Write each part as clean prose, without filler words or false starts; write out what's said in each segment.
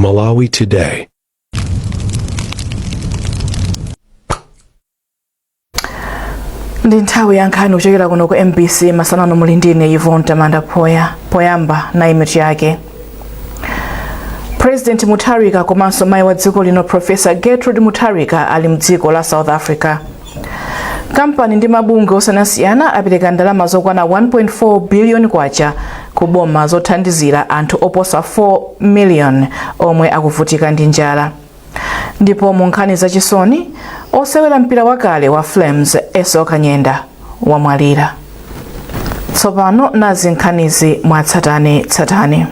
Malawi Today. Ndi nthawi ya nkhani kuchokera kuno ku MBC. Masana ano muli ndine Yvonne Tamanda Poya. Poyamba, nayi mitu yake. President Mutharika komanso mayi wa dziko lino Professor Gertrude Mutharika ali mdziko la South Africa. Kampani ndi mabungwe osiyanasiyana apereka ndalama zokwana 1.4 billion kwacha ku boma zothandizira anthu oposa 4 million omwe akuvutika ndi njala. Ndipo mu nkhani zachisoni, osewera mpira wakale wa Flames Esau Kanyenda wamwalira. Tsopano nazi nkhanizi mwatsatane tsatane.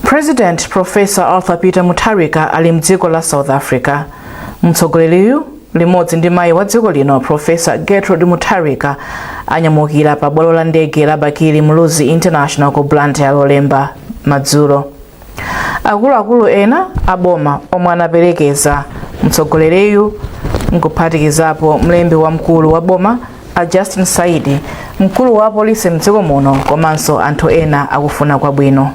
President Professor Arthur Peter Mutharika ali mdziko la South Africa. Mtsogoleriyu limodzi ndi mayi wa dziko lino Professor Gertrude Mutharika anyamukira pa bwalo la ndege la Bakili Muluzi International ku Blantyre Lolemba madzulo. Akuluakulu ena a boma omwe anaperekeza mtsogoleriyu nkuphatikizapo mlembi wamkulu wa boma a Justin Saidi, mkulu wa apolisi mdziko muno komanso anthu ena akufuna kwabwino.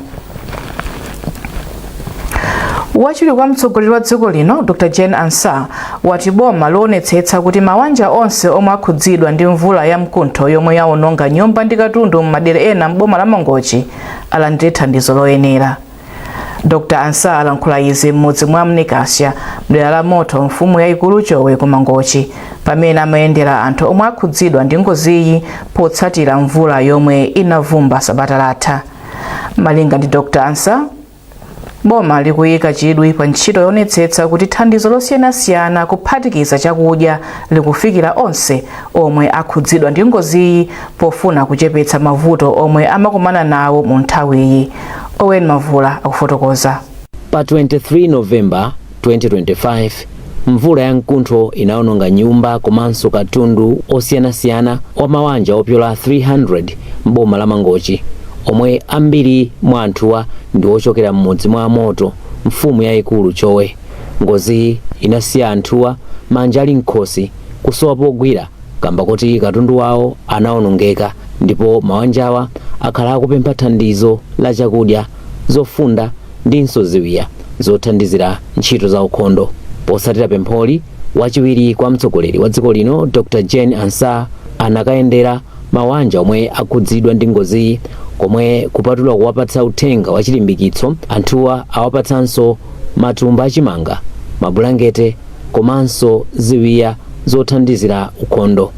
Wachiwiri kwa mtsogoleri wa dziko lino Dr Jane Ansah wati boma lionetsetsa kuti mawanja onse omwe akhudzidwa ndi mvula ya mkuntho yomwe yaononga nyumba ndi katundu m'madera ena m'boma la Mangochi alandire thandizo loyenera. Dr Ansah alankhula izi m'mudzi mwa Mnikasya mdera la Moto, mfumu yayikulu Chowe ku Mangochi, pamene amayendera anthu omwe akhudzidwa ndi ngoziyi potsatira mvula yomwe inavumba sabata latha. Malinga ndi Dr Ansah, boma likuyika chidwi pa ntchito yoonetsetsa kuti thandizo losiyanasiyana kuphatikiza chakudya likufikira onse omwe akhudzidwa ndi ngoziyi pofuna kuchepetsa mavuto omwe amakumana nawo mu nthawiyi. Owen Mavula akufotokoza. Pa 23 November 2025, mvula ya mkuntho inaononga nyumba komanso katundu osiyanasiyana wa mawanja opyola 300 m'boma la Mangochi, omwe ambiri mwa anthuwa ndi ochokera m'mudzi mwa Moto, mfumu yayikulu Chowe. Ngoziyi inasiya anthuwa manja ali m'khosi, kusowa pogwira kamba kuti katundu wawo anaonongeka, ndipo mawanjawa akhala akupempha thandizo la chakudya, zofunda ndinso ziwiya zothandizira ntchito za ukhondo. Potsatira pempholi, wachiwiri kwa mtsogoleri wa dziko lino Dr Jane Ansah anakayendera mawanja omwe akhudzidwa ndi ngoziyi, komwe kupatula kuwapatsa uthenga wa chilimbikitso, anthuwa awapatsanso matumba achimanga, mabulangete komanso ziwiya zothandizira ukhondo.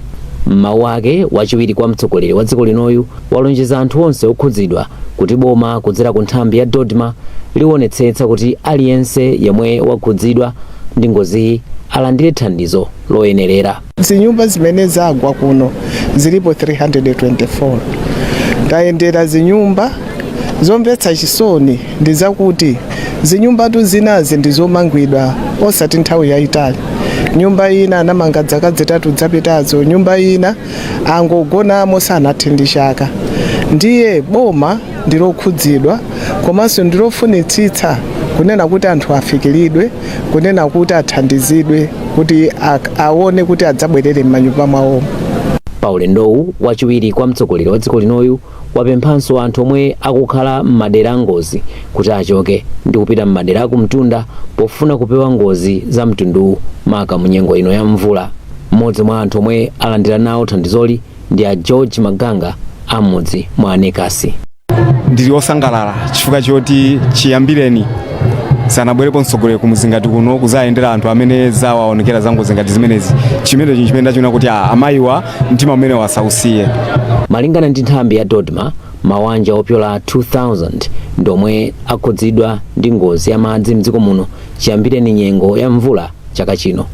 M'mawu ake, wachiwiri kwa mtsogoleri wa dziko linoyu walonjeza anthu onse okhudzidwa kuti boma kudzera ku nthambi ya DoDMA liwonetsetsa kuti aliyense yemwe wakhudzidwa ndi ngoziyi alandire thandizo loyenerera. Zinyumba zimene zagwa kuno zilipo 324. Tayendera zinyumba, zomvetsa chisoni ndi zakuti zinyumbatu zinazi ndi zomangidwa osati nthawi yayitali. Nyumba ina anamanga zaka 3 zapitazo, nyumba ina angogonamo sanathe ndi chaka. Ndiye boma ndilokhudzidwa komanso ndilofunitsitsa kunena kuti anthu afikiridwe, kunena kuti athandizidwe kuti aone kuti adzabwerere m'manyumba mwawomo. Pa ulendowu, wachiwiri kwa mtsogoleri wa dziko linoyu wapemphanso anthu omwe akukhala m'madera angozi kuti achoke ndi kupita m'madera akumtunda pofuna kupewa ngozi za mtunduwu, maka mu nyengo ino ya mvula. Mmodzi mwa anthu omwe alandira nawo thandizoli ndi a George Maganga amudzi mwa Anekasi. Ndili osangalala chifukwa choti chiyambireni sanabwerepo mtsogoleri kumudzi ngati kuno kuzayendera anthu amene zawaonekera za ngozi ngati zimenezi. Chimenechi chimene ndachiona kuti amayiwa mtima umene wasausiye. Malingana ndi nthambi ya DoDMA, mawanja opyola 2000 ndi omwe akhudzidwa ndi ngozi ya madzi mdziko muno chiyambireni nyengo ya mvula chaka chino.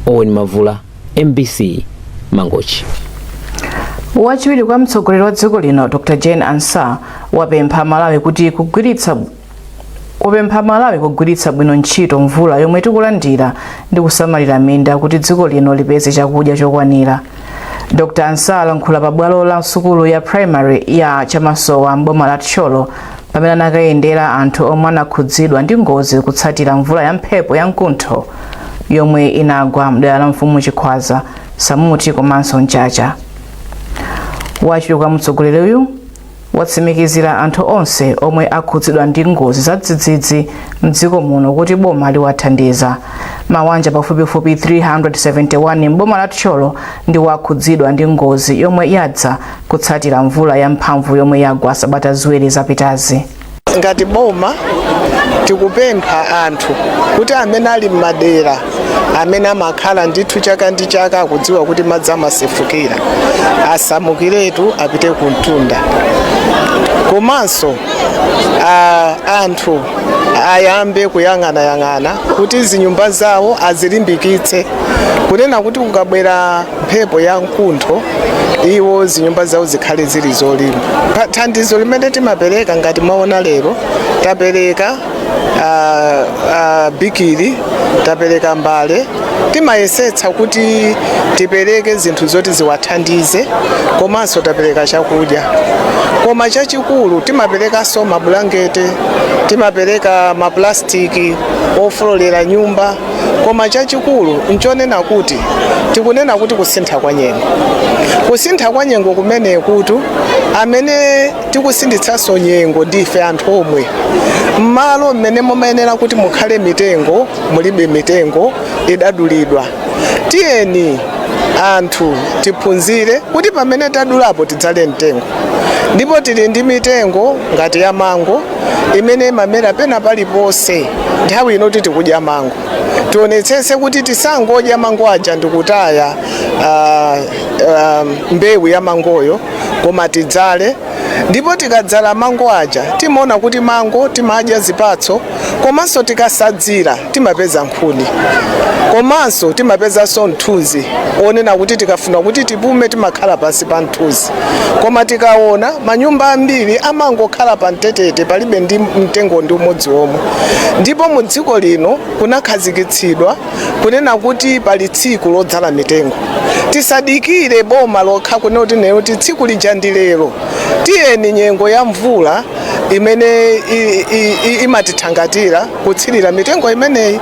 Owen Mavula, MBC, Mangochi. Wachiwiri kwa mtsogoleri wa dziko lino Dr Jane Ansah wapempha Malawi kugwiritsa bwino ntchito mvula yomwe tikulandira ndi kusamalira minda kuti dziko lino lipeze chakudya chokwanira. Dr Ansah alankhula pa bwalo la sukulu ya primary ya Chamasowa m'boma la Thyolo pamene anakayendera anthu omwe anakhudzidwa ndi ngozi kutsatira mvula ya mphepo ya mkuntho yomwe inagwa mdera la mfumu Chikhwaza, Samuti komanso Mchacha. Wachiwiri kwa mtsogoleriyu Watsimikizira anthu onse omwe akhudzidwa ndi ngozi za dzidzidzi mdziko muno kuti boma liwathandiza. Mawanja pafupifupi 371 m'boma la Thyolo ndiwo akhudzidwa ndi ngozi yomwe yadza kutsatira mvula ya mphamvu yomwe yagwa sabata ziwiri zapitazi. Ngati boma tikupempha anthu kuti amene ali m'madera amene amakhala ndithu chaka ndi chaka akudziwa kuti madzi amasefukira asamukiretu apite ku mtunda, komanso anthu ayambe kuyang'anayang'ana kuti zinyumba zawo azilimbikitse, kunena kuti kukabwera mphepo ya mkuntho iwo zinyumba zawo zikhale zili zolimba. Thandizo limene timapereka, ngati mwaona lero tapereka bikiri, tapereka mbale, timayesetsa kuti tipereke zinthu zoti ziwathandize, komanso tapereka chakudya. Koma chachikulu timaperekanso mabulangete, timapereka maplastiki ofololera nyumba. Koma chachikulu nchonena kuti tikunena kuti kusintha kwa nyengo, kusintha kwa nyengo kumene kutu amene tikusinditsanso nyengo ndife anthu omwe. Mmalo mmene mumayenera kuti mukhale mitengo mulibe mitengo, idadulidwa. Tiyeni anthu tiphunzire kuti pamene tadulapo tidzale mtengo, ndipo tili ndi mitengo ngati ya mango imene imamera pena paliponse. Nthawi ino tikudya mango, tionetsetse kuti tisangodya mango aja ndikutaya mbewu ya mangoyo, koma tidzale. Ndipo tikadzala mango aja timaona kuti mango timadya zipatso, komanso tikasadzira timapeza nkhuni, komanso timapezanso mthunzi onena kuti tikafuna kuti tipume timakhala pansi pa mthunzi. Koma tikaona manyumba ambiri amangokhala pa mtetete, palibe ndi mtengo ndi umodzi omwe. Ndipo mu dziko lino kunakhazikitsidwa kunena kuti pali tsiku lodzala mitengo. Tisadikire boma lokha kunena kuti nero kuti tsiku lija ndi lero. Tiyeni nyengo ya mvula imene imatithangatira kutsirira mitengo imeneyi.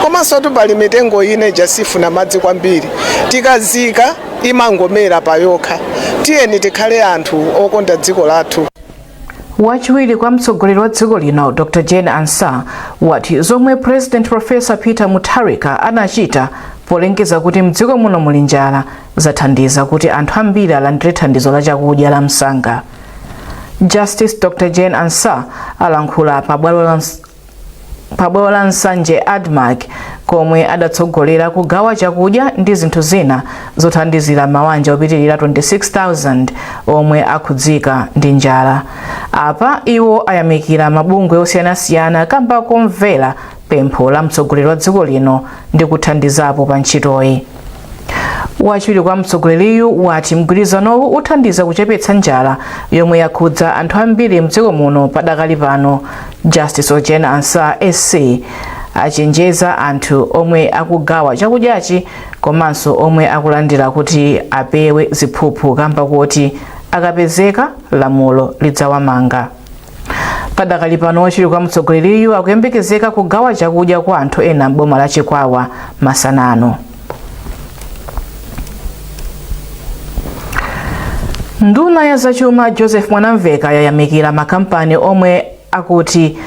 Komanso pali mitengo ine ija sifuna madzi kwambiri, tikazika imangomera payokha. Tiyeni tikhale anthu okonda dziko lathu. Wachiwiri kwa mtsogoleri wa dziko lino Dr Jane Ansah wati zomwe President Professor Peter Mutharika anachita polengeza kuti mdziko muno muli njala zathandiza kuti anthu ambiri alandire thandizo la chakudya la msanga. Justice Dr Jane Ansah alankhula pa bwalo la Nsanje ADMARC komwe adatsogolera kugawa chakudya ndi zinthu zina zothandizira mawanja opitirira 26,000 omwe akhudzika ndi njala. Apa iwo ayamikira mabungwe osiyanasiyana kamba komvera pempho la mtsogoleri wa dziko lino ndi kuthandizapo pa ntchitoyi. Wachiwiri kwa mtsogoleriyu wati mgwirizanowu uthandiza kuchepetsa njala yomwe yakhudza anthu ambiri mdziko muno padakali pano. Justice Jane Ansah SC achenjeza anthu omwe akugawa chakudyachi komanso omwe akulandira kuti apewe ziphuphu kamba kuti akapezeka lamulo lidzawamanga. Padakali pano wachiwiri kwa mtsogoleriyu akuyembekezeka kugawa chakudya kwa anthu ena m'boma la Chikwawa masanano. Nduna ya zachuma Joseph Mwanamveka yayamikira makampani omwe akuti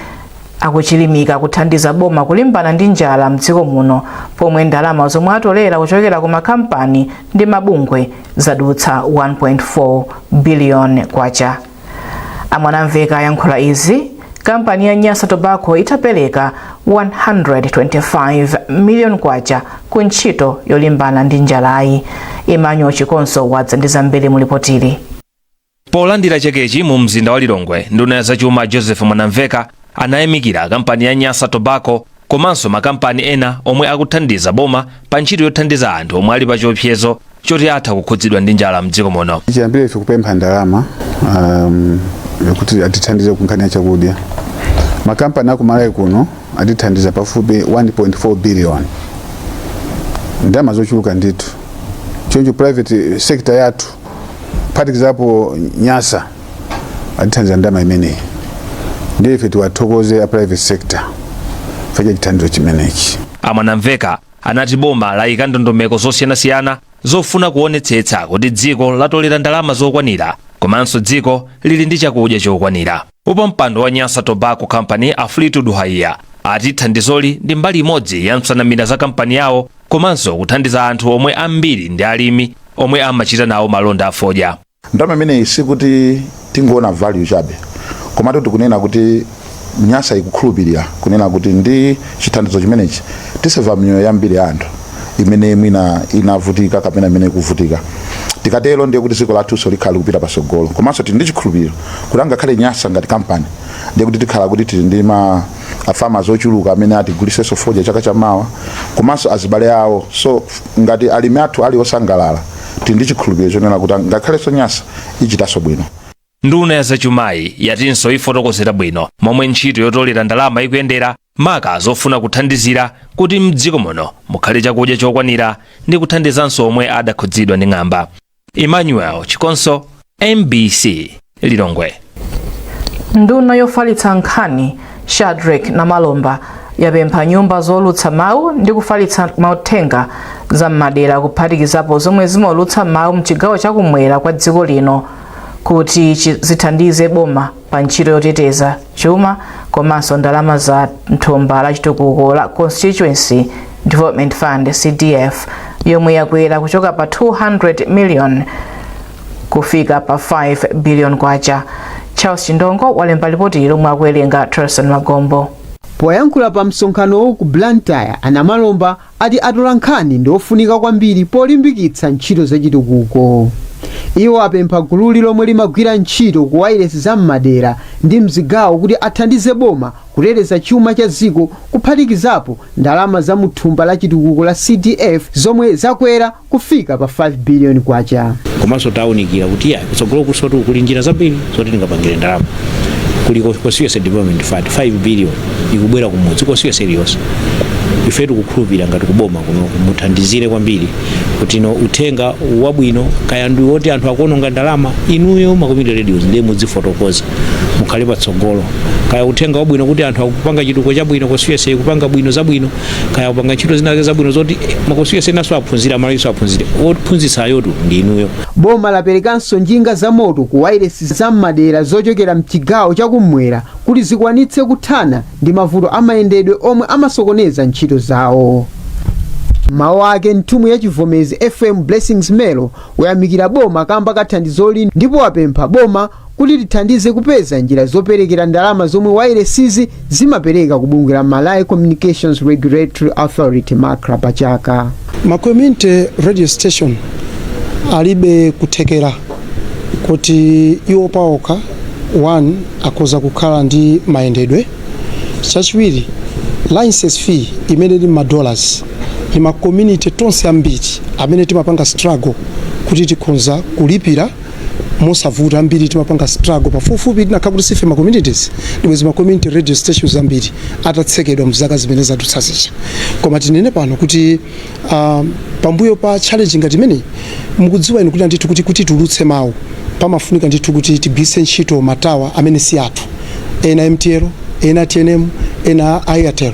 akuchilimika kuthandiza boma kulimbana ndi njala mdziko muno, pomwe ndalama zomwe atolera kuchokera ku makampani ndi mabungwe zadutsa 1.4 billion kwacha. Amwanamveka ayankhula izi kampani ya Nyasa Tobacco itapereka 125 million kwacha ku ntchito yolimbana ndi njalayi. Emmanuel Chikonso wadza ndi zambiri mulipotili. Polandira chekechi mu mzinda wa Lilongwe, nduna ya zachuma Joseph Mwanamveka anayamikira kampani ya Nyasa Tobacco komanso makampani ena omwe akuthandiza boma pa ntchito yothandiza anthu omwe ali pa chiopsezo choti atha kukhudzidwa ndi njala mdziko muno. Chiyambire ife kupempha ndalama kuti atithandize ku nkhani ya chakudya, makampani aku Malawi kuno atithandiza pafupi 1.4 billion, ndalama zochuluka ndithu. Choncho private sector yathu, kuphatikizapo Nyasa, atithandiza ndalama imeneyi. Ndiye ife tiwathokoze a private sector chifukwa cha chithandizo chimenechi. Amwanamveka anati boma layika ndondomeko zosiyanasiyana zofuna kuonetsetsa kuti dziko latolera ndalama zokwanira Komanso dziko lili ndi chakudya chokwanira. Wapampando wa Nyasa Tobacco Company, a Fleetwood Haiya, ati thandizoli ndi mbali imodzi ya nsanamira za kampani yawo komanso kuthandiza anthu omwe ambiri ndi alimi omwe amachita nawo malonda afodya. Ndalama imeneyi sikuti tingoona value chabe, komatu tikunena kuti Nyasa ikukhulupirira kunena kuti ndi chithandizo chimenechi tiseva miyoyo yambiri ya anthu imene mwina inavutika kapena imene ikuvutika. Tikatero ndiye kuti dziko lathunso likhala likupita patsogolo. Komanso tili ndi chikhulupiriro kuti angakhale Nyasa ngati kampani, ndiye kuti tikhala kuti tili ndi ma farmers ochuluka amene atigulisenso fodya chaka chamawa, komanso azibale awo. So ngati alimi athu ali osangalala, tili ndi chikhulupiriro chonena kuti ngakhalenso Nyasa ichitanso bwino. Nduna ya zachumayi yatinso ifotokozera bwino momwe ntchito yotolera ndalama ikuyendera, maka zofuna kuthandizira kuti mdziko muno mukhale chakudya chokwanira ndi kuthandizanso omwe adakhudzidwa ndi ng'amba. Emmanuel Chikonso, MBC, Lilongwe. Nduna yofalitsa nkhani, Shadrick Namalomba, yapempha nyumba zolutsa mawu ndi kufalitsa mauthenga za m'madera, kuphatikizapo zomwe zimaulutsa mawu mchigawo chakumwera kwa dziko lino, kuti zithandize boma pa ntchito yoteteza chuma komanso ndalama za thumba la chitukuko la Constituency Development Fund, CDF, yomwe yakwera kuchoka pa 200 million kufika pa 5 billion kwacha. Charles Chindongo walemba ripoti lomwe akuwerenga Terson Magombo. Poyankhula pa msonkhanowu ku Blantyre, a Namalomba ati atolankhani ndi ofunika kwambiri polimbikitsa ntchito zachitukuko. Iwo apempha gululi lomwe limagwira ntchito ku wailesi za m'madera ndi mzigawo kuti athandize boma kuteteza chuma cha dziko, kuphatikizapo ndalama za muthumba la chitukuko la CDF zomwe zakwera kufika pa 5 biliyoni kwacha. Komanso tawunikira kuti ya kutsogolo kusotu kuli njira zambiri zoti tingapangire ndalama. Kuli Constituency Development Fund, 5 billion ikubwera kumudzi, constituency iliyonse. Ife tikukhulupirira ngati kuboma kuno muthandizire kwambiri kuti no uthenga wabwino kaya ndi woti anthu akuononga ndalama, inuyo ma community radios ndiye mudzifotokoza, mukhale patsogolo. Kaya uthenga wabwino kuti anthu akupanga chitukuko chabwino, constituency ikupanga bwino zabwino, kaya kupanga ntchito zina zabwino zoti ma constituency naso aphunzire, amalinso aphunzire, ophunzitsayotu ndi inuyo. Boma laperekanso njinga za moto ku wailesi za m'madera zochokera mchigawo chakummwera kuti zikwanitse kuthana ndi mavuto amayendedwe omwe amasokoneza ntchito zawo. Mawu ake, nthumwi ya Chivomezi FM, Blessings Melo, wayamikira boma kamba kathandizoli ndipo wapempha boma kuti lithandize kupeza njira zoperekera ndalama zomwe wailesizi zimapereka ku bungwe la Malawi Communications Regulatory Authority, MACRA, pachaka. Ma community radio station alibe kuthekera kuti iwo paokha, one, akhoza kukhala ndi mayendedwe. Chachiwiri, license fee imene ili ma dollars, ndi ma community tonse ambiri amene timapanga struggle kuti tikhonza kulipira mosavuta. Ambiri timapanga struggle pafupifupi. Tinakhala kuti sife ma communities, ndibwezi ma community radio stations ambiri atatsekedwa mzaka zimene zadutsa zija. Koma tinene pano kuti pambuyo pa challenge ngati imeneyi, mukudziwa inu kuti ndithu kuti tulutse mawu pamafunika ndithu kuti tigwiritse ntchito ma tower amene si athu, ena MTL, ena TNM, ena Airtel.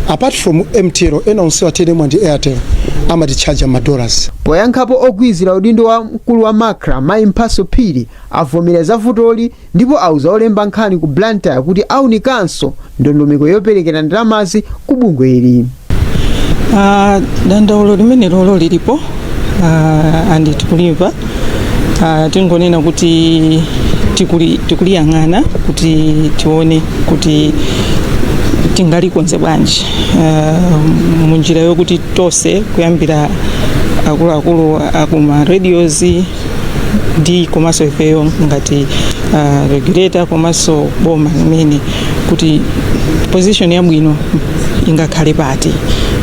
Apart from MTL, ena onsewa, TNM ndi Airtel, amatichaja ma dollars. Poyankhapo, ogwirizira udindo wa mkulu wa MACRA, Mayi Mphaso Phiri, avomera za vutoli ndipo auza olemba nkhani ku Blantyre kuti aunikanso ndondomeko yoperekera ndalamazi ku bungweli. Dandaulo limene lolo lilipo and tikulimva. Tingonena kuti tikuliyang'ana kuti tione kuti tingalikonze bwanji munjira yokuti tonse, kuyambira akuluakulu akuma radios ndi komanso ifeyo ngati regulator komanso boma limene, kuti position yabwino ingakhale pati.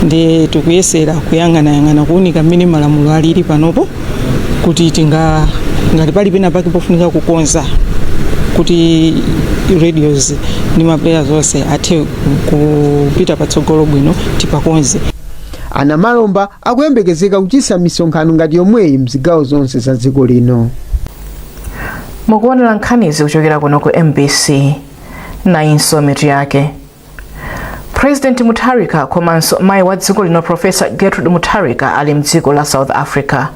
Ndi tikuyesera kuyang'anayang'ana, kuunika mmene malamulo alili panopo, kuti tinga ngati pali pena pake pofunika kukonza kuti radios ndi ma players onse athe kupita patsogolo bwino, tipakonze. A Namalomba akuyembekezeka kuchititsa misonkhano ngati yomweyi mzigawo zonse za dziko lino. Mukuonera nkhanizi kuchokera kuno ku MBC. Nayinso mitu yake. President Mutharika komanso mayi wa dziko lino, Professor Gertrude Mutharika, ali mdziko la South Africa.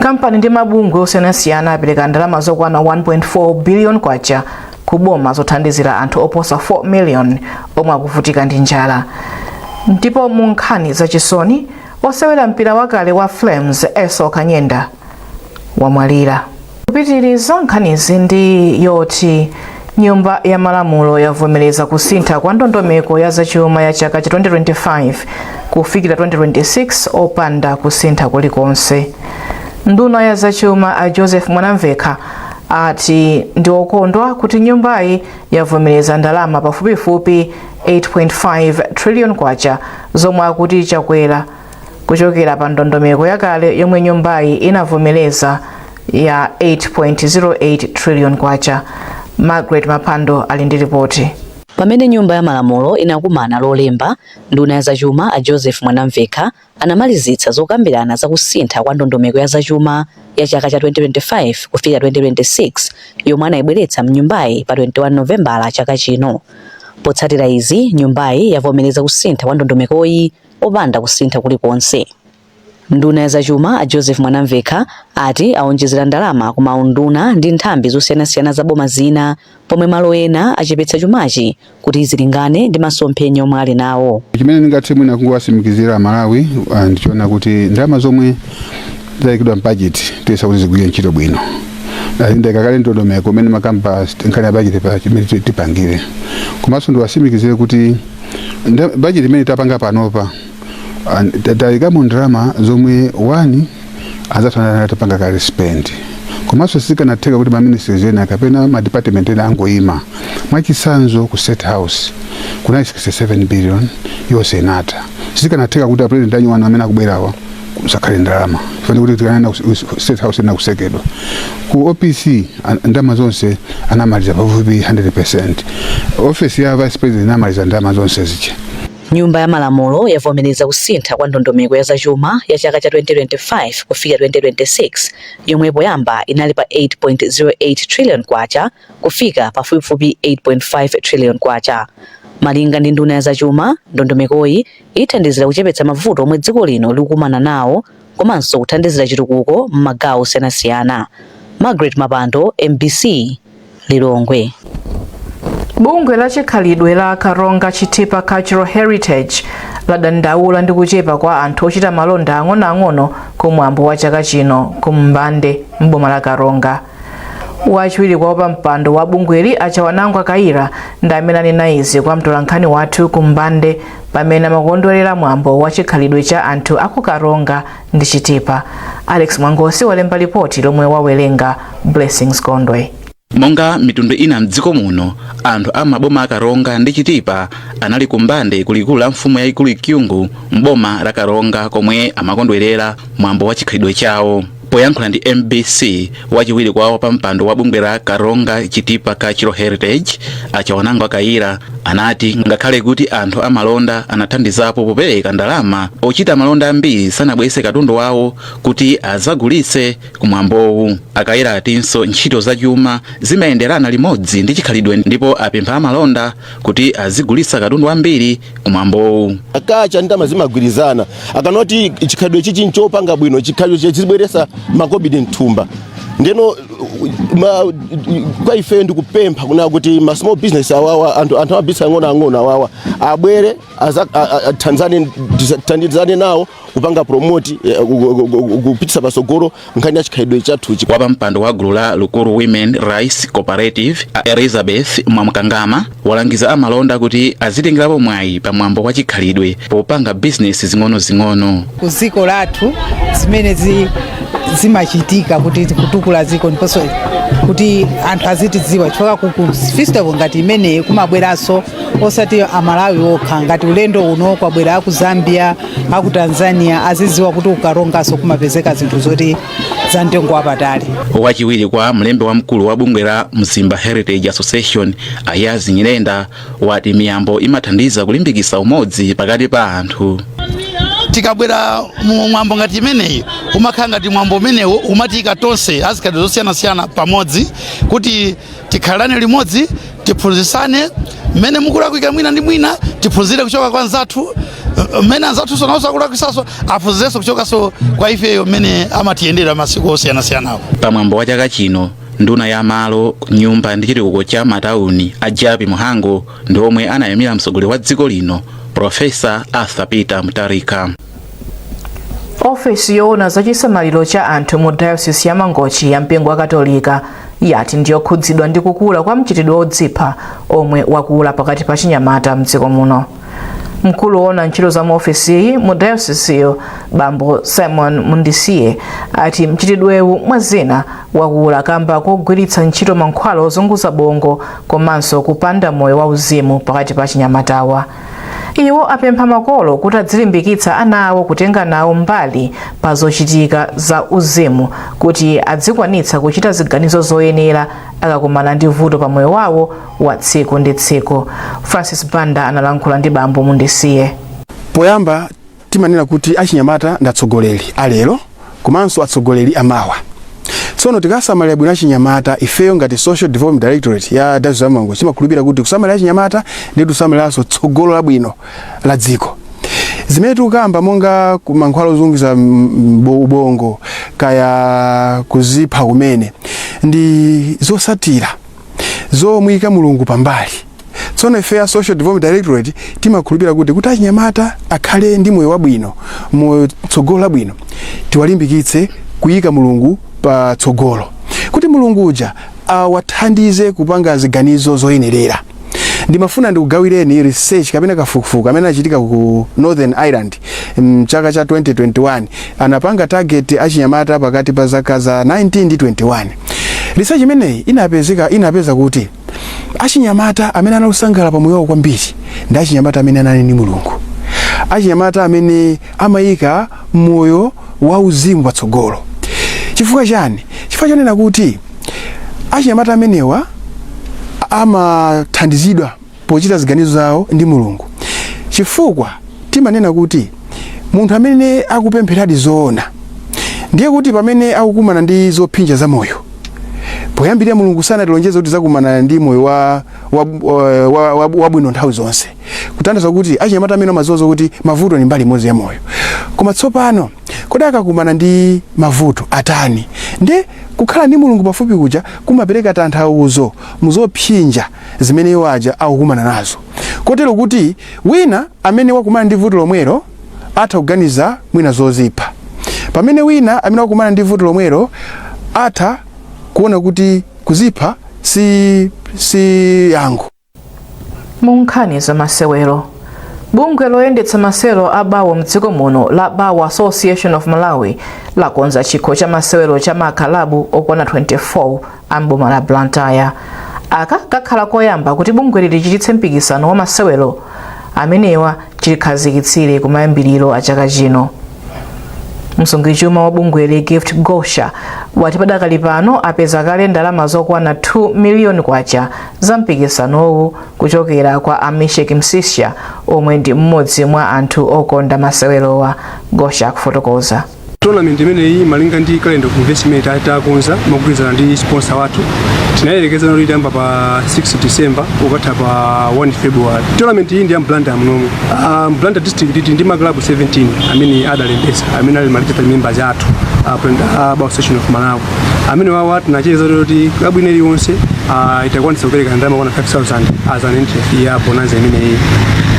Kampani ndi mabungwe osiyanasiyana apereka ndalama zokwana 1.4 billion kwacha ku boma zothandizira anthu oposa 4 million omwe akuvutika ndi njala. Ndipo mu nkhani zachisoni, osewera mpira wakale wa Flames Esau Kanyenda wamwalira. Kupitiriza nkhanizi ndi yoti Nyumba ya Malamulo yavomereza kusintha kwa ndondomeko ya zachuma ya chaka cha 2025 kufikira 2026 opanda kusintha kulikonse. Nduna ya zachuma a Joseph Mwanamvekha ati ndi okondwa kuti nyumbayi yavomereza ndalama pafupifupi 8.5 trillion kwacha, zomwe akuti chakwera kuchokera pa ndondomeko yakale yomwe nyumbayi inavomereza ya 8.08 trillion kwacha. Margaret Mapando ali ndi ripoti. Pamene Nyumba ya Malamulo inakumana Lolemba, nduna ya zachuma a Joseph Mwanamvekha anamalizitsa zokambirana za kusintha kwa ndondomeko ya zachuma ya chaka cha 2025 kufikira 2026 yomwe anayibweretsa mnyumbayi pa 21 Novembala chaka chino. Potsatira izi, nyumbayi yavomereza kusintha kwa ndondomekoyi opanda kusintha kulikonse. Nduna ya zachuma a Joseph Mwanamvekha ati awonjezera ndalama ku maunduna ndi nthambi zosiyanasiyana za boma zina, pomwe malo ena achepetsa chumachi kuti zilingane ndi masomphenya omwe ali nawo. Chimene ndingathe mwina kungowatsimikizira Malawi, ndichoona kuti ndalama zomwe zayikidwa m'budget tiyesa kuti zigwire ntchito bwino. Ndayika kale ndondomeko imene makamba nkhani ya budget pa chimene tipangire. Komanso ndiwatsimikizire kuti budget imene tapanga panopa, tayikamo ndalama zomwe one anzathu atapanga kale spend, komanso sizikanatheka kuti ma ministries ena kapena ma department ena angoyima. Mwachitsanzo, ku State House kunali 67 billion, yonse inatha. Sizikanatheka kuti a president anyuwanu amene akubwerawa kusakhale ndalama, fane kuti tikanena State House ina kusekedwa. Ku OPC ndalama zonse anamaliza pafupi 100. Office ya vice president inamaliza ndalama zonse zicha. Nyumba ya Malamulo yavomereza kusintha kwa ndondomeko ya zachuma ya chaka cha 2025 kufika 2026, yomwe poyamba inali pa 8.08 trillion kwacha kufika pafupifupi 8.5 trillion kwacha. Malinga ndi nduna ya zachuma, ndondomekoyi ithandizira kuchepetsa mavuto omwe dziko lino likukumana nawo komanso kuthandizira chitukuko m'magawo osiyanasiyana. Margaret Mapando, MBC, Lilongwe. Bungwe la chikhalidwe la Karonga Chitipa Cultural Heritage ladandaula ndi kuchepa kwa anthu ochita malonda ang'onoang'ono kumwambo wa chaka chino ku Mbande m'boma la Karonga. Wachiwiri kwa wapampando wa bungweli a Chawanangwa Kaira ndi amene anena izi kwa mtolankhani wathu ku Mbande pamene amakondwerera mwambo wa chikhalidwe cha anthu aku Karonga ndi Chitipa. Alex Mwangosi walemba ripoti lomwe wawerenga Blessings Gondwe. Monga mitundu ina mdziko muno, anthu a maboma a Karonga ndi Chitipa anali kumbande kulikulu la mfumu yayikulu Kyungu m'boma la Karonga komwe amakondwerera mwambo wa chikhalidwe chawo. Poyankhula ndi MBC, wachiwiri kwa wapampando wa bungwe la Karonga Chitipa Cultural Heritage a Chawanangwa Kaira anati ngakhale kuti anthu amalonda anathandizapo popereka ndalama, ochita malonda ambiri sanabweretse katundu wawo kuti azagulitse kumwambowu. Akaira atinso ntchito zachuma zimayenderana limodzi ndi chikhalidwe ndipo apempha amalonda kuti azigulitsa katundu ambiri kumwambowu. Kacha ndalama zimagwirizana. Akanoti chikhalidwe chichi nchopanga bwino, chikhalidwe chizibweresa makobidi mthumba. Ndeno kwa ife ndikupempha kuna kuti ma small business awawa, anthu amabusiness ang'ono ang'ono awawa abwere thandizane nawo kupanga promote, kupitisa pasogolo nkhani ya chikhalidwe chathuchi. Wapampando wa gulu la Lukuru Women Rice Cooperative a Elizabeth Mwamkangama walangiza amalonda kuti azitengerapo mwayi pa mwambo wa chikhalidwe popanga bizinesi zing'ono-zing'ono. Ku dziko lathu zimene zimachitika kuti kutukula dziko ndiponso kuti anthu azitidziwa, chifukwa ku festival ngati imeneyi kumabweranso osati Amalawi okha. Ngati ulendo uno kwabwera aku Zambia, aku Tanzania, azidziwa kuti kuKaronganso kumapezeka zinthu zoti za mtengo wapatali. Wachiwiri kwa mlembi wamkulu wa bungwe la Mzimba Heritage Association Ayazi Nyirenda wati miyambo imathandiza kulimbikitsa umodzi pakati pa anthu. Tikabwera mu mwambo ngati imeneyi, umakhala ngati mwambo umenewo umatiyika tonse azikhalidwe zosiyanasiyana pamodzi kuti tikhalane limodzi, tiphunzitsane mmene mukulakwika mwina ndi mwina, tiphunzire kuchoka kwa anzathu. Mmene anzathunso nawonso akulakwisaso, aphunzirenso kuchokanso kwa ifeyo mmene amatiyendera masiku osiyanasiyanawo. Pamwambo wa chaka chino, nduna ya malo, nyumba ndi chitukuko cha matawuni a Jappie Mhango ndi omwe anayimira mtsogoleri wa dziko lino, Profesa Arthur Peter Mutharika. Ofesi yoona zachisamaliro cha anthu mu Diocese ya Mangochi ya mpingo wa Katolika yati ndiyokhudzidwa ndi kukula kwa mchitidwe wodzipha omwe wakula pakati pa chinyamata mdziko muno. Mkulu woona ntchito za mu ofesiyi mu dayosisiyo, Bambo Simon Mundisiye, ati mchitidwewu mwa zina wakula kamba kogwiritsa ntchito mankhwala ozunguza bongo komanso kupanda moyo wauzimu pakati pa chinyamatawa. Iwo apempha makolo kuti adzilimbikitsa ana awo kutenga nawo mbali pa zochitika za uzimu kuti adzikwanitsa kuchita ziganizo zoyenera akakumana ndi vuto pa moyo wawo wa tsiku ndi tsiku. Francis Banda analankhula ndi Bambo Mundisiye. Poyamba timanena kuti achinyamata ndi atsogoleri alero komanso atsogoleri amawa. Tsono tikasamalira bwino achinyamata, ifeyo ngati Social Development Directorate ya Diocese ya Mangochi timakhulupirira kuti kusamalira achinyamata ndi kusamaliranso tsogolo labwino la dziko. Zimene tikukamba monga mankhwala ozunguza ubongo kaya kuzipha kumene ndi zosatira zomuyika Mulungu pambali. Tsono ife ya Social Development Directorate timakhulupirira kuti achinyamata akhale ndi moyo wabwino, moyo tsogolo labwino, tiwalimbikitse kuyika Mulungu pa tsogolo kuti Mulungu uja awathandize kupanga ziganizo zoyenerera. Ndimafuna ndikugawireni research kapena kafukufuku amene achitika ku Northern Ireland mchaka cha 2021. Anapanga target achinyamata pakati pa zaka za 19 ndi 21. Research imeneyi inapeza kuti achinyamata amene analusangalala pa moyo wawo kwambiri ndi achinyamata amene anali ndi Mulungu, achinyamata amene amayika moyo wauzimu patsogolo. Chifukwa chani? Chifukwa chonena kuti achinyamata amenewa amathandizidwa pochita ziganizo zawo ndi Mulungu, chifukwa timanena kuti munthu amene akupempheradi zoona ndiye kuti pamene akukumana ndi zopsinja za moyo, poyambirira Mulungu sanatilonjeze kuti zakumana ndi moyo wabwino nthawi zonse, kutanthauza kuti achinyamata amene amadziwa kuti mavuto ni mbali imodzi ya moyo, koma tsopano kodi akakumana ndi mavuto atani? Ndi kukhala ndi Mulungu pafupi kuja kumapereka tanthauzo muzopsinja zimene iwo aja akukumana nazo, kotero kuti wina amene wakumana ndi vuto lomwelo atha kuganiza mwina zozipha, pamene wina amene wakumana ndi vuto lomwelo atha kuona kuti kuzipha si yankho. Mu nkhani za masewero, bungwe loyendetsa masewero a bawo mdziko muno la Bawo Association of Malawi lakonza chikho cha masewero cha makalabu okwana 24 a mboma la Blantyre. Aka kakhala koyamba kuti bungweli lichititse mpikisano wa masewero amenewa chilikhazikitsire kumayambiriro a chaka chino. Msungichuma wa bungweli, Gift Gosha, wati padakali pano apeza kale ndalama zokwana 2 miliyoni kwacha za mpikisanowu kuchokera kwa Amishek Msisha, omwe ndi mmodzi mwa anthu okonda masewerowa. Gosha akufotokoza. Tournament imeneyi, malinga ndi calendar of events imene takonza mogwirizana ndi sponsor wathu, tinayelekeza kuti itayamba pa 6 December ukatha pa 1 February. Tournament iyi ndi ya Blantyre munomu. Blantyre district tili ndi maklabu 17 amene adalembetsa, amene ali ma registered members athu a Bawo Association of Malawi. Amene wawa tinacheza kuti klabu ine iliyonse itakwanitsa kupereka ndalama kwana 5000 as an entry fee ya bonanza imeneyi.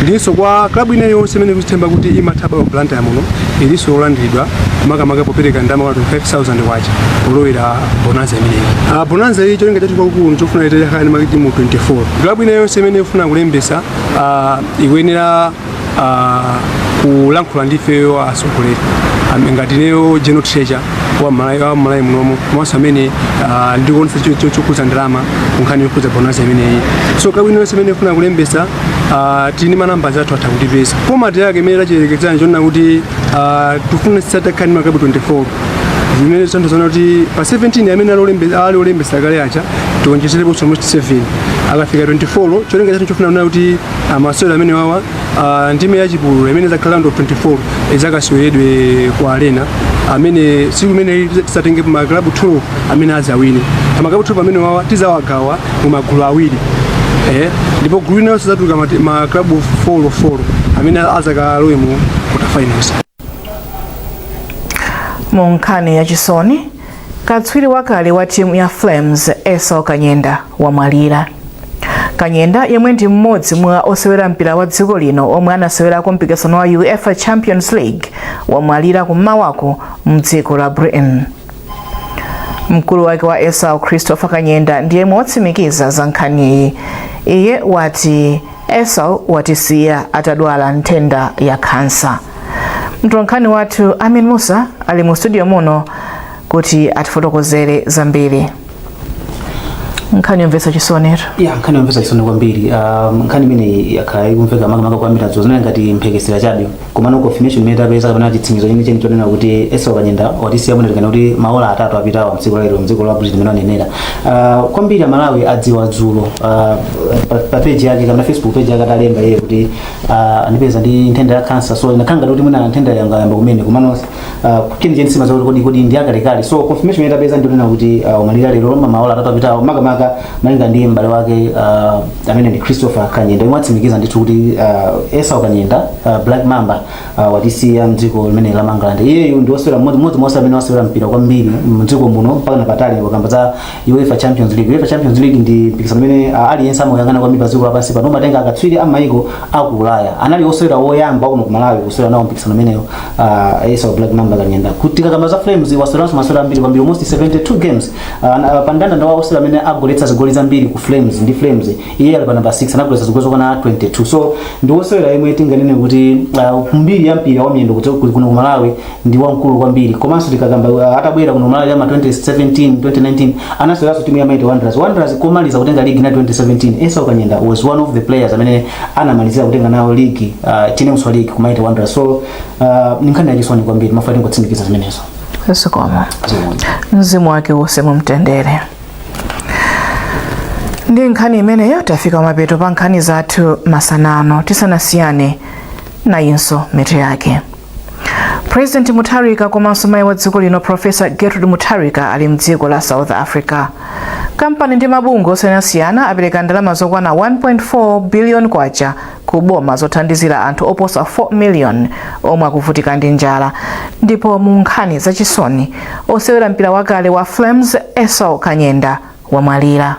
Ndinso kwa klabu ine iliyonse imene ikuthemba kuti imatha bawo Blantyre muno ilinso yolandiridwa, makamaka popereka ndalama kwana 25,000 kwacha polowera bonanza imeneyi. Bonanza iyi cholinga chathu kwakukulu chofuna itakhala ndi matimu 24. Klabu ine yonse imene ifuna kulembesa ikuyenera kulankhula ndi ifeyo atsogoleri, ngati ineyo general treasurer wa Malawi munomo, komanso amene ndikuonesa chokhudza ndalama kunkhani yokhudza bonanza imeneyi. So klabu ine yonse imene ifuna kulembesa, tili ndi manamba athu, atha kutipeza. Format yake imene tachiyerekezana chonena kuti tifuna tisatakhala ndi maklabu 24, zimene tanthauza kuti pa 17 amene ali olembesa kale aja tionjezerepo almost 7, akafika 24. Cholinga chathu chofuna kunena kuti masewero amene wawa, ndime yachipululu imene zakhala round of 24, izakaseweredwe ku arena, amene siku imene tisatenge maklabu 12 amene azawine. Pa maklabu 12 amene wawa tizawagawa mu magulu awiri. Ndipo gulu linalonse zatuluka ma club 4 4 amene azakalowe mu quarter finals. Mu nkhani yachisoni, katswiri wakale wa timu ya Flames Esau Kanyenda wamwalira. Kanyenda, yemwe ndi mmodzi mwa osewera mpira wa dziko lino omwe anasewerako mpikisano wa UEFA Champions League, wamwalira kum'mawako mdziko la Britain. Mkulu wake wa Esau, Christopher Kanyenda, ndiye watsimikiza za nkhaniyi. Iye wati Esau watisiya atadwala nthenda ya khansa. Mtolankhani wathu Amin Musa ali mu studio muno kuti atifotokozere zambiri. Nkhani yomvetsa chisoni. Ya, nkhani yomvetsa chisoni kwambiri. Nkhani imeneyi yakhala ikumveka makamaka kwambiri dzulo, zinali ngati mphekesera chabe, komano confirmation imene tapeza kapena chitsimikizo chenicheni chonena kuti Esau Kanyenda watisiya munatikana kuti maola 3 apitawa mdziko lalero, mdziko la Britain imene anenera. Kwambiri Amalawi adziwa dzulo pa page yake kapena Facebook page yake atalemba iye kuti andipeza ndi nthenda ya cancer. So inakhala ngati kuti mwina nthenda yanga yamba kumene, komano chenicheni simadziwa kuti kodi ndi akalekale. So confirmation imene tapeza ndionena kuti wamwalira lero maola 3 apitawo, makamaka malinga ndi m'bale wake amene ndi Christopher Kanyenda, yemwe atsimikiza ndithu kuti Esau Kanyenda, Black Mamba, watisiya mdziko limene la Mangalande. Iyeyu ndi wosewera mmodzi mwa osewera amene wasewera mpira kwambiri mdziko muno mpaka napatali. Wakamba za UEFA Champions League. UEFA Champions League ndi mpikisano umene aliyense amayang'ana kwambiri pa dziko lapansi pano, umatenga akatswiri a maiko aku Ulaya. Anali osewera woyamba kuno ku Malawi kusewera nawo mpikisano umeneyo, Esau Black Mamba Kanyenda. Kuti tikakamba za Flames, waseweranso masewera ambiri kwambiri, almost 72 games. Pa mndandanda wa osewera amene agoletsa zigoli zambiri ku Flames ndi Flames, iye ali pa namba 6, anagoletsa zigoli zokwana 22. So ndi wosewera yemwe tinganene kuti mbiri ya mpira wa miyendo kuno ku Malawi ndi wamkulu kwambiri. Komanso tikakamba atabwera kuno Malawi ama 2017 2019, anaseweranso timu ya Mighty Wanderers. Wanderers komaliza kutenga league na 2017, Esau Kanyenda was one of the players amene anamalizira kutenga nawo league, Chinemuswa League ku Mighty Wanderers. So ni nkhani yachisoni kwambiri, mafa tingotsimikiza zimenezo. Zikomo, mzimu wake uuse mumtendere. Ndi nkhani imeneyo tafika mapeto pa nkhani zathu masanano. Tisanasiyane, nayinso mitu yake. President Mutharika komanso mayi wa dziko lino Professor Gertrude Mutharika ali mdziko la South Africa. Kampani ndi mabungwe osiyanasiyana apereka ndalama zokwana 1.4 billion kwacha ku boma zothandizira anthu oposa 4 million omwe akuvutika ndi njala. Ndipo mu nkhani zachisoni, osewera mpira wakale wa Flames Esau Kanyenda wamwalira.